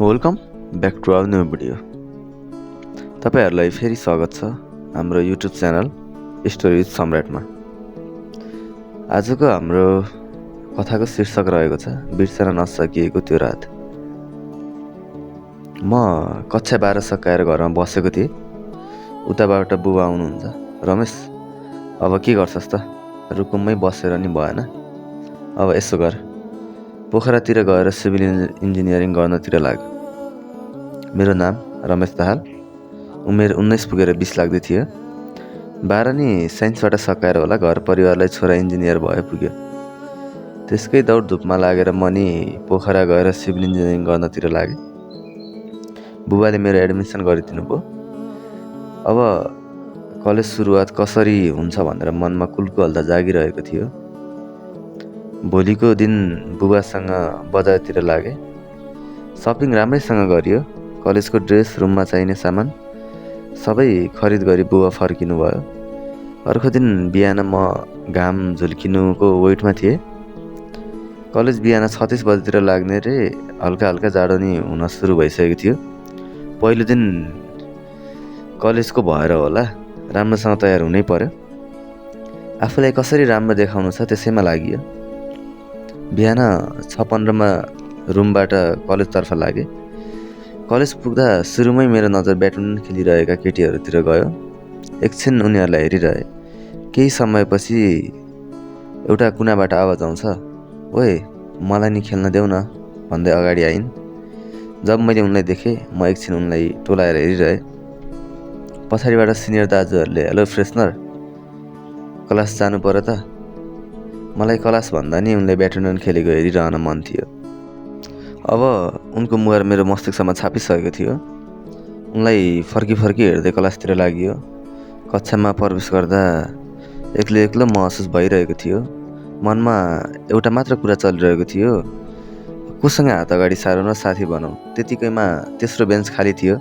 Welcome back to our new video. तपाईँहरूलाई फेरि स्वागत छ हाम्रो युट्युब च्यानल स्टोरी विथ सम्राटमा। आजको हाम्रो कथाको शीर्षक रहेको छ बिर्सन नसकिएको त्यो रात। म कक्षा 12 सकाएर घरमा बसेको थिएँ। उताबाट बुबा आउनुहुन्छ। रमेश, अब के गर्छस् त? रुकुममै बसेर नि भएन, अब यसो गर, पोखरातिर गएर सिभिल इन्जिनियरिङ गर्नतिर लाग। मेरो नाम रमेश दाहाल। उमेर 19 पुगेर 20 लाग्दै थियो। 12 नि साइन्सबाट सकाएर होला घर परिवारलाई छोरा इन्जिनियर भए पुग्यो। त्यसकै दौडधुपमा लागेर म नि पोखरा गएर सिभिल इन्जिनियरिङ गर्नतिर लागेँ। बुबाले मेरो एडमिसन गरिदिनु भयो। अब कलेज सुरुवात कसरी हुन्छ भनेर मनमा कुलकुहल्दा जागिरहेको थियो। भोलिको दिन बुबासँग बजारतिर लागेँ। सपिङ राम्रैसँग गरियो। कलेजको ड्रेस, रुममा चाहिने सामान सबै खरिद गरी बुबा फर्किनु भयो। अर्को दिन बिहान म घाम झुल्किनुको वेटमा थिएँ। कलेज बिहान 36 बजीतिर लाग्ने रे हल्का हल्का जाडो नि हुन सुरु भइसकेको थियो। पहिलो दिन कलेजको भएर होला राम्रोसँग तयार हुनै पर्यो। आफूलाई कसरी राम्रो देखाउनु छ त्यसैमा लागियो। बिहान 6:15मा रुमबाट कलेजतर्फ लागेँ। कलेज पुग्दा सुरुमै मेरो नजर ब्याडमिन्टन खेलिरहेका केटीहरूतिर गयो। एकछिन उनीहरूलाई हेरिरहे। केही समयपछि एउटा कुनाबाट आवाज आउँछ, ओए मलाई नि खेल्न देऊ न भन्दै अगाडि आइन्। जब मैले उनलाई देखेँ म एकछिन उनलाई टोलाएर हेरिरहेँ। पछाडिबाट सिनियर दाजुहरूले हेलो फ्रेसनर, क्लास जानु पर्यो त? मलाई क्लास भन्दा नि उनले ब्याडमिन्टन खेलेको हेरिरहन मन थियो। अब उनको मुहार मेरो मस्तिष्कमा छापिसकेको थियो। उनलाई फर्की हेर्दै क्लासतिर लागियो। कक्षामा प्रवेश गर्दा एक्लो एक्लो महसुस भइरहेको थियो। मनमा एउटा मात्र कुरा चलिरहेको थियो, कोसँग हात अगाडि सारौँ र साथी बनाऊ। त्यतिकैमा तेस्रो बेन्च खाली थियो।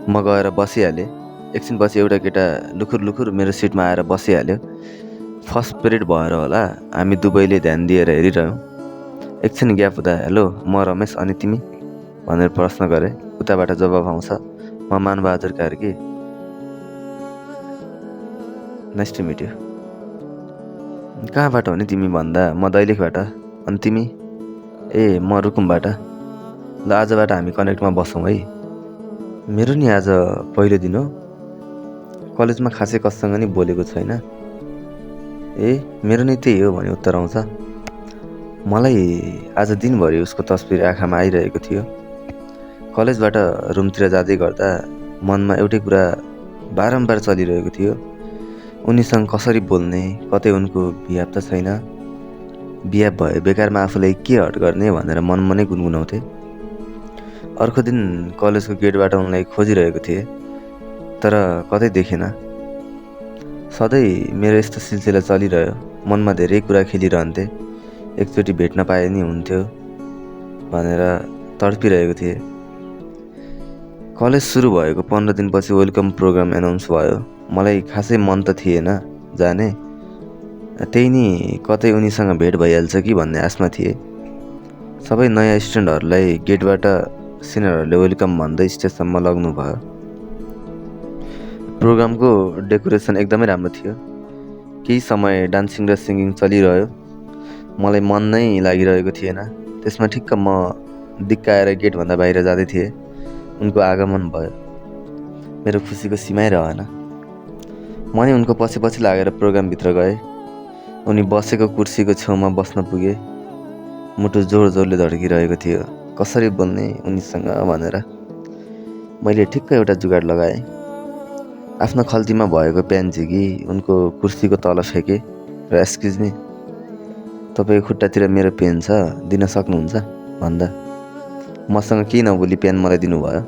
म गएर बसिहालेँ। एकछिनपछि एउटा केटा लुखुर मेरो सिटमा आएर बसिहाल्यो। फर्स्ट पिरियड भएर होला हामी दुवैले ध्यान दिएर हेरिरह्यौँ। एकछिन ग्याप हुँदा हेलो म रमेश, अनि तिमी भनेर प्रश्न गरेँ। उताबाट जवाब आउँछ, म Manbahadur Karki, nice to meet you. कहाँबाट हो नि तिमी भन्दा म दैलेखबाट। अनि तिमी? ए म रुकुमबाट। ल आजबाट हामी कनेक्टमा बसौँ है। मेरो नि आज पहिलो दिन हो। कलेजमा खासै कससँग नि बोलेको छैन। ए मेरो नि त्यही हो भने उत्तर आउँछ। मलाई आज दिनभरि उसको तस्बिर आँखामा आइरहेको थियो। कलेजबाट रुमतिर जाँदै गर्दा मनमा एउटै कुरा बारम्बार चलिरहेको थियो, उनीसँग कसरी बोल्ने, कतै उनको बिहाब त छैन, बिहाब भए बेकारमा आफूलाई के हट गर्ने भनेर मनमनै गुनगुनाउँथे। अर्को दिन कलेजको गेटबाट उनलाई खोजिरहेको थिएँ, तर कतै देखेन। सधैँ मेरो यस्तो सिलसिला चलिरह्यो। मनमा धेरै कुरा खेलिरहन्थे। एकचोटि भेट्न पाए नि हुन्थ्यो भनेर तडपिरहेको थिएँ। कलेज सुरु भएको 15 दिनपछि वेलकम प्रोग्राम एनाउन्स भयो। मलाई खासै मन त थिएन जाने, त्यही नि कतै उनीसँग भेट भइहाल्छ कि भन्ने आशमा थिएँ। सबै नयाँ स्टुडेन्टहरूलाई गेटबाट सिनियरहरूले वेलकम भन्दै स्टेजसम्म लग्नु भयो। प्रोग्रामको डेकोरेसन एकदमै राम्रो थियो। केही समय डान्सिङ र सिङ्गिङ चलिरह्यो। मलाई मन नै लागिरहेको थिएन। त्यसमा ठिक्क म दिक्काएर गेटभन्दा बाहिर जाँदै थिएँ। उनको आगमन भयो। मेरो खुसीको सीमै रहेन। म नि उनको पछि लागेर प्रोग्रामभित्र गएँ। उनी बसेको कुर्सीको छेउमा बस्न पुगेँ। मुटु जोडले धड्किरहेको थियो, कसरी बोल्ने उनीसँग भनेर। मैले ठिक्क एउटा जुगाड लगाएँ। आफ्नो खल्तीमा भएको पेन झिकी उनको कुर्सीको तल फेकेँ र एक्सक्युज मी, तपाईँको खुट्टातिर मेरो पेन छ, दिन सक्नुहुन्छ भन्दा मसँग केही नबोली पेन मलाई दिनुभयो।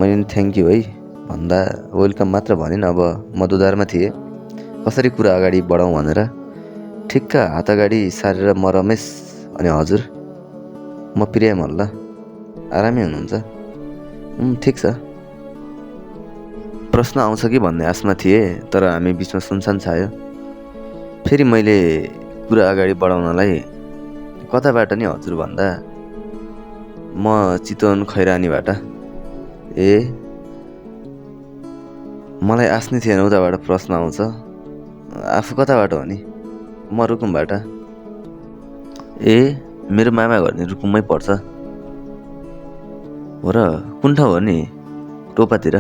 मैले नि थ्याङ्क यू है भन्दा वेलकम मात्र भनिन्। अब म दुधारमा थिएँ कसरी कुरा अगाडि बढाउँ भनेर। ठिक्क हात अगाडि सारेर म रमेश, अनि हजुर म प्रिया मल्ल, आरामै हुनुहुन्छ? ठिक छ। प्रश्न आउँछ कि भन्ने आशमा थिएँ, तर हामी बिचमा सुनसान छायो। फेरि मैले कुरा अगाडि बढाउनलाई कताबाट नि हजुर भन्दा म चितवन खैरानीबाट। ए, मलाई आश नै थिएन उताबाट प्रश्न आउँछ। आफू कताबाट हो नि? म रुकुमबाट। ए, मेरो मामा घर नि रुकुममै पर्छ। हो र, कुन ठाउँ हो नि? टोपातिर?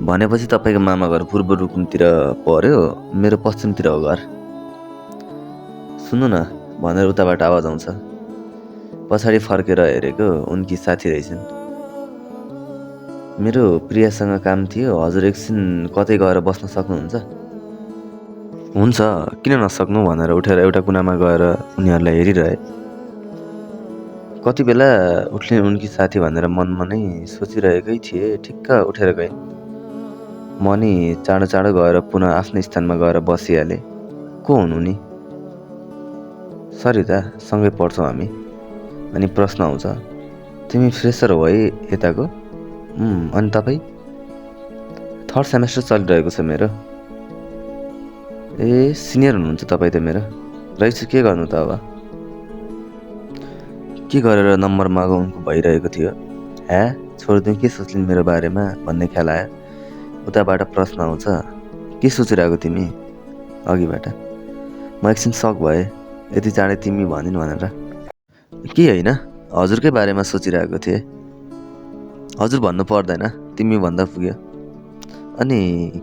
भनेपछि तपाईँको मामा घर पूर्व रुकुमतिर पर्यो, मेरो पश्चिमतिर हो घर। सुन्नु न भनेर उताबाट आवाज आउँछ। पछाडि फर्केर हेरेको उनकी साथी रहेछन्। मेरो प्रियासँग काम थियो, हजुर एकछिन कतै गएर बस्न सक्नुहुन्छ? हुन्छ, किन नसक्नु भनेर उठेर एउटा कुनामा गएर उनीहरूलाई हेरिरहे। कति बेला उठ्ने उनकी साथी भनेर मनमा नै सोचिरहेकै थिए, ठिक्क उठेर गए। म नि चाँडो चाँडो गएर पुनः आफ्नो स्थानमा गएर बसिहालेँ। को हुनु नि? सरिता, सँगै पढ्छौँ हामी। अनि प्रश्न आउँछ, तिमी फ्रेसर हो है यताको? अनि तपाईँ? 3rd सेमेस्टर चलिरहेको छ मेरो। ए, सिनियर हुनुहुन्छ तपाईँ त मेरो। रहेछु, के गर्नु त अब? के गरेर नम्बर मागौँको भइरहेको थियो। छोडिदिउँ, के सोच्लिन् मेरो बारेमा भन्ने ख्याल आयो। उताबाट प्रश्न आउँछ, के सोचिरहेको तिमी? अघिबाट। म एकछिन सक भएँ, यति चाँडै तिमी भनिन् भनेर। के होइन, हजुरकै बारेमा सोचिरहेको थिएँ। हजुर भन्नु पर्दैन, तिमी भन्दा पुग्यो। अनि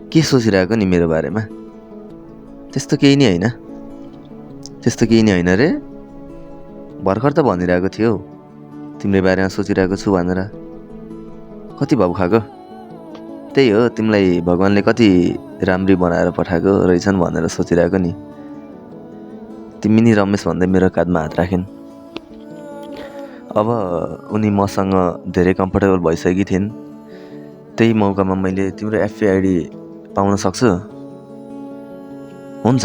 के सोचिरहेको नि मेरो बारेमा? त्यस्तो केही नै होइन। त्यस्तो केही नै होइन रे? भर्खर त भनिरहेको थियो तिम्रो बारेमा सोचिरहेको छु भनेर। कति भाउ खाएको? त्यही हो, तिमीलाई भगवान्ले कति राम्री बनाएर पठाएको रहेछन् भनेर सोचिरहेको नि। तिमी नि रमेश भन्दै मेरो काँधमा हात राखिन्। अब उनी मसँग धेरै कम्फर्टेबल भइसकेकी थिइन्। त्यही मौकामा मैले तिम्रो एफबी आइडी पाउन सक्छु? हुन्छ,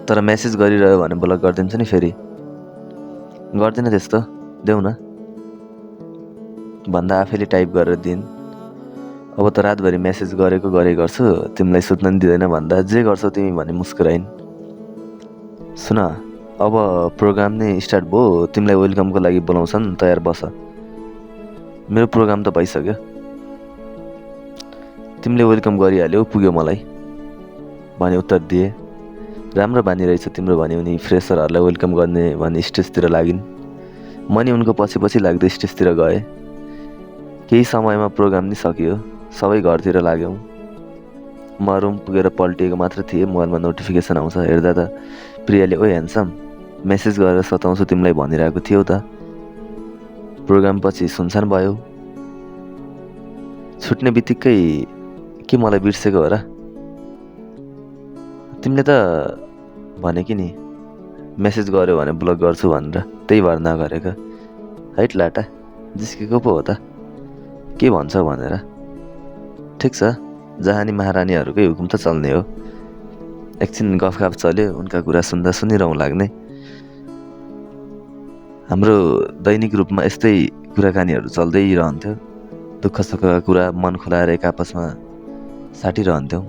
तर मेसेज गरिरह्यो भने ब्लक गरिदिन्छ नि फेरि। गर्दिन त्यस्तो, देऊ न भन्दा आफैले टाइप गरेर दिइन्। अब त रातभरि मेसेज गरेको गरे गर्छु, तिमीलाई सुत्न नि दिँदैन भन्दा जे गर्छौ तिमी भने मुस्कुराइन्। सुन, अब प्रोग्राम नै स्टार्ट भयो, तिमीलाई वेलकमको लागि बोलाउँछन्, तयार बस। मेरो प्रोग्राम त भइसक्यो। तिमीले वेलकम गरिहाल्यौ, पुग्यो मलाई भने उत्तर दिए। राम्रो बानी रहेछ तिम्रो भने उनी फ्रेसरहरूलाई वेलकम गर्ने भनी स्टेजतिर लागिन्। म नि उनको पछि पछि लाग्दै स्टेजतिर गएँ। केही समयमा प्रोग्राम नि सकियो, सबै घरतिर लाग्यौँ। म रुम पुगेर पल्टिएको मात्र थिएँ, मोबाइलमा नोटिफिकेसन आउँछ। हेर्दा त प्रियाले, ओ ह्यान्डसम, मेसेज गरेर सताउँछु तिमीलाई भनिरहेको थियौ त। प्रोग्राम पछि सुनसान भयो। छुट्ने बित्तिकै के मलाई बिर्सेको हो र? तिमीले त भने कि नि मेसेज गर्यो भने ब्लक गर्छु भनेर, त्यही भएर नगरेको। हाइट लाटा, जिस्केको पो हो त, के भन्छ भनेर। ठिक छ, जहानी महारानीहरूकै हुकुम त चल्ने हो। एकछिन गफगाफ चल्यो, उनका कुरा सुन्दा सुनिरहँ लाग्ने। हाम्रो दैनिक रूपमा यस्तै कुराकानीहरू चल्दै रहन्थ्यो। दुःख सुखका कुरा मन खुलाएर एक आपसमा साटिरहन्थ्यौँ।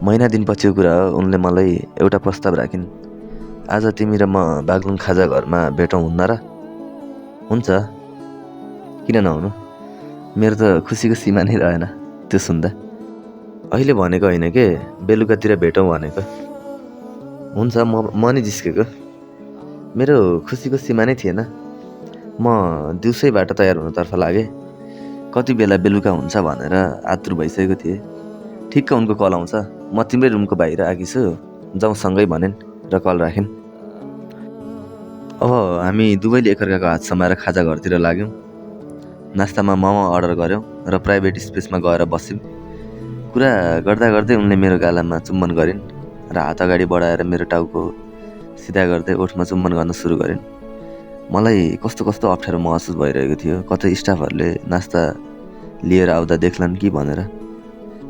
महिना दिनपछिको कुरा हो, उनले मलाई एउटा प्रस्ताव राखिन्। आज तिमी र म बागलुङ खाजा घरमा भेटौँ हुन्न र? हुन्छ, किन नहुनु? मेरो त खुसीको सीमा नै रहेन त्यो सुन्दा। अहिले भनेको होइन के, बेलुकातिर भेटौँ भनेको। हुन्छ, म नि जिस्केको। मेरो खुसीको सीमा नै थिएन। म दिउँसैबाट तयार हुनतर्फ लागेँ। कति बेला बेलुका हुन्छ भनेर आतुर भइसकेको थिएँ। ठिक्क उनको कल आउँछ। म तिम्रै रुमको बाहिर आएकी छु, जाउँ सँगै भनिन् र कल राखिन्। अब हामी दुवैले एकअर्काको हात समाएर खाजा घरतिर लाग्यौँ। नास्तामा मोमो अर्डर गऱ्यौँ र प्राइभेट स्पेसमा गएर बस्यौँ। कुरा गर्दा गर्दै उनले मेरो गालामा चुम्बन गरिन् र हात अगाडि बढाएर मेरो टाउको सिधा गर्दै ओठमा चुम्बन गर्न सुरु गरिन्। मलाई कस्तो कस्तो अप्ठ्यारो महसुस भइरहेको थियो। कतै स्टाफहरूले नास्ता लिएर आउँदा देख्लान् कि भनेर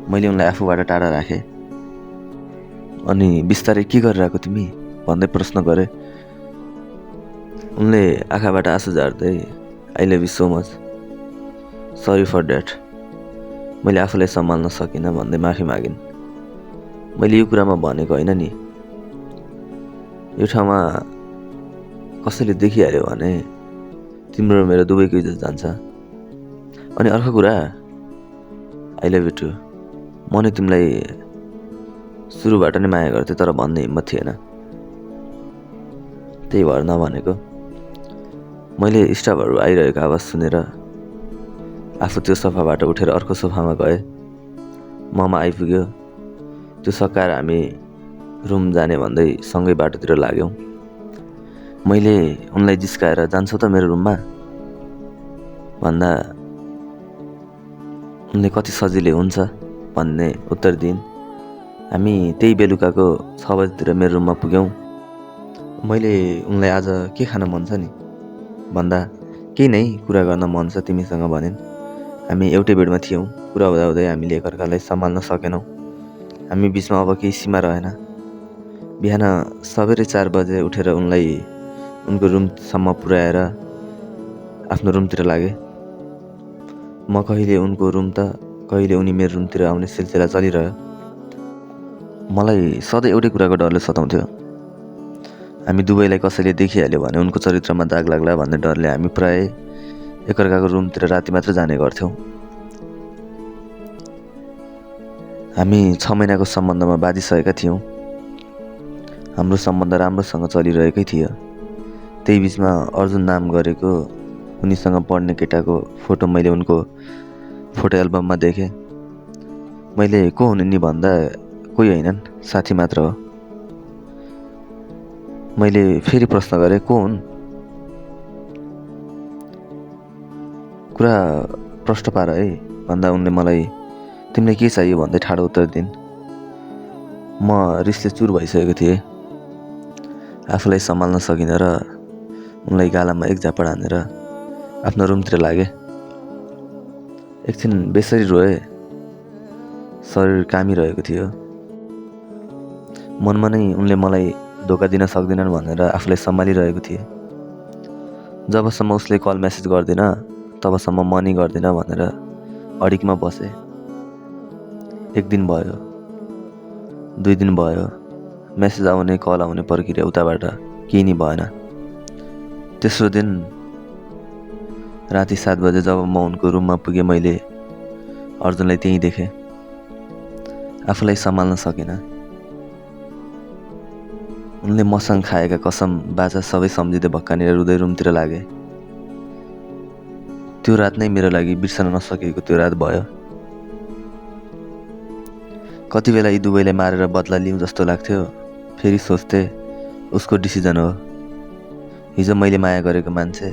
मैले उनलाई आफूबाट टाढा राखेँ। अनि बिस्तारै के गरिरहेको तिमी भन्दै प्रश्न गरेँ। उनले आँखाबाट आँसु झार्दै, I love you so much, sorry for that, मैले आफूलाई सम्हाल्न सकिनँ भन्दै माफी मागिन्। मैले यो कुरामा भनेको होइन नि। यो ठाउँमा कसैले देखिहाल्यो भने तिम्रो र मेरो दुवैको इज्जत जान्छ। अनि अर्को कुरा, आई लभ यु टु। म नै तिमीलाई सुरुबाट नै माया गर्थेँ, तर भन्ने हिम्मत थिएन, त्यही भएर नभनेको। मैले स्टाफहरू आइरहेको आवाज सुनेर आफू त्यो सोफाबाट उठेर अर्को सोफामा गएँ। ममा आइपुग्यो। त्यो सकाएर हामी रुम जाने भन्दै सँगै बाटोतिर लाग्यौँ। मैले उनलाई जिस्काएर जान्छौ त मेरो रुममा भन्दा उनले कति सजिलै हुन्छ भन्ने उत्तर दिइन्। हामी त्यही बेलुकाको 6 बजीतिर मेरो रुममा पुग्यौँ। मैले उनलाई आज के खान मन छ नि भन्दा केही नै कुरा गर्न मन छ तिमीसँग भनिन्। हामी एउटै बेडमा थियौँ। कुरा हुँदा हुँदै हामीले एकअर्कालाई सम्हाल्न सकेनौँ। हामी बिचमा अब केही सीमा रहेन। बिहान सबेरै 4 बजे उठेर उनलाई उनको रुमसम्म पुर्याएर आफ्नो रुमतिर लागे। म कहिले उनको रुम त कहिले उनी मेरो रुमतिर आउने सिलसिला चलिरह्यो। मलाई सधैँ एउटै कुराको डरले सताउँथ्यो। हामी दुवैलाई कसैले देखिहाल्यो भने उनको चरित्रमा दाग लाग्ला भन्ने डरले हामी प्रायः एकअर्काको रुमतिर राति मात्र जाने गर्थ्यौँ। हामी 6 महिनाको सम्बन्धमा बाँधिसकेका थियौँ। हाम्रो सम्बन्ध राम्रोसँग चलिरहेकै थियो। त्यही बिचमा अर्जुन नाम गरेको उनीसँग पढ्ने केटाको फोटो मैले उनको फोटो एल्बममा देखेँ। मैले को हुन् नि भन्दा कोही होइनन्, साथी मात्र हो। मैले फेरि प्रश्न गरेँ, को हुन्? कुरा प्रश्न पार है भन्दा उनले मलाई तिमीलाई के चाहियो भन्दै ठाडो उत्तर दिइन्। म रिसले चुर भइसकेको थिएँ। आफूलाई सम्हाल्न सकिनँ र उनलाई गालामा एक झापड हानेर आफ्नो रुमतिर लागेँ। एकछिन बेसरी रोएँ। शरीर कामिरहेको थियो। मनमा नै उनले मलाई धोका दिन सक्दिनन् भनेर आफूलाई सम्हालिरहेको थिएँ। जबसम्म उसले कल मेसेज गर्दिन तबसम्म म नि गर्दिनँ भनेर अडिकमा बसेँ। 1 दिन भयो, 2 दिन भयो, मेसेज आउने कल आउने प्रक्रिया उताबाट केही नि भएन। तेस्रो दिन राति 7 बजे जब म उनको रुममा पुगेँ, मैले अर्जुनलाई त्यहीँ देखेँ। आफूलाई सम्हाल्न सकिनँ। उनले मसँग खाएका कसम बाचा सबै सम्झिँदै भक्कानेर रुँदै रुमतिर लागे। त्यो रात नै मेरो लागि बिर्सन नसकेको त्यो रात भयो। कति बेला यी दुवैलाई मारेर बदला लिउँ जस्तो लाग्थ्यो। फेरि सोच्थेँ उसको डिसिजन हो। हिजो मैले माया गरेको मान्छे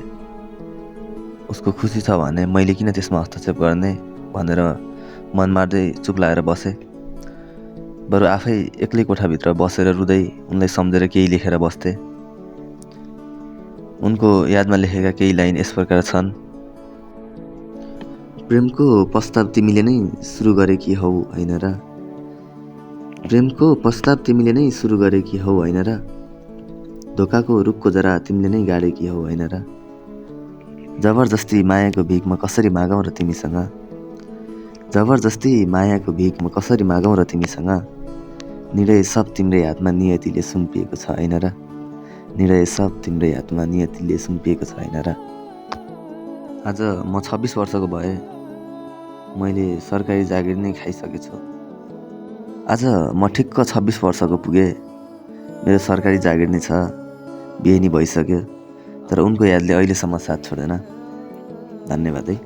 उसको खुसी छ भने मैले किन त्यसमा हस्तक्षेप गर्ने भनेर मन मार्दै चुप लागेर बसेँ। बरु आफै एक्लै कोठाभित्र बसेर रुँदै उनलाई सम्झेर केही लेखेर बस्थेँ। उनको यादमा लेखेका केही लाइन यस प्रकार छन्। प्रेमको प्रस्ताव तिमीले नै सुरु गरेकी हौ होइन र? प्रेमको प्रस्ताव तिमीले नै सुरु गरेकी हौ होइन र? धोकाको रुखको जरा तिमीले नै गाडेकी हौ होइन र? जबरजस्ती मायाको भिख म कसरी मागौँ र तिमीसँग? जबरजस्ती मायाको भिख म कसरी मागौँ र तिमीसँग? निर्णय सब तिम्रै हातमा नियतिले सुम्पिएको छ होइन र? निर्णय सब तिम्रै हातमा नियतिले सुम्पिएको छ होइन र? आज म 26 वर्षको भएँ। मैले सरकारी जागिर नै खाइसकेछु। आज म ठिक्क 26 वर्षको पुगेँ। मेरो सरकारी जागिर नै छ। बिहे नि भइसक्यो। तर उनको यादले अहिलेसम्म साथ छोडेन। धन्यवाद है।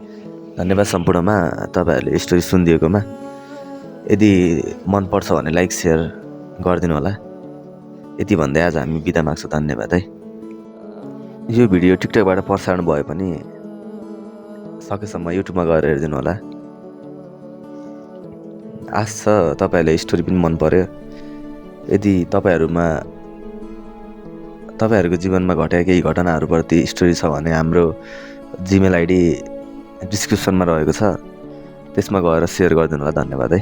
धन्यवाद सम्पूर्णमा तपाईँहरूले स्टोरी सुनिदिएकोमा। यदि मन पर्छ भने लाइक सेयर गरिदिनु होला। यति भन्दै आज हामी बिदा माग्छौँ। धन्यवाद है। यो भिडियो टिकटकबाट प्रसारण भए पनि सकेसम्म युट्युबमा गएर हेरिदिनु होला। आश छ तपाईँहरूलाई स्टोरी पनि मन पर्यो। यदि तपाईँहरूको जीवनमा घटेका केही घटनाहरूप्रति स्टोरी छ भने हाम्रो जिमेल आइडी डिस्क्रिप्सनमा रहेको छ, त्यसमा गएर सेयर गरिदिनु होला। धन्यवाद है।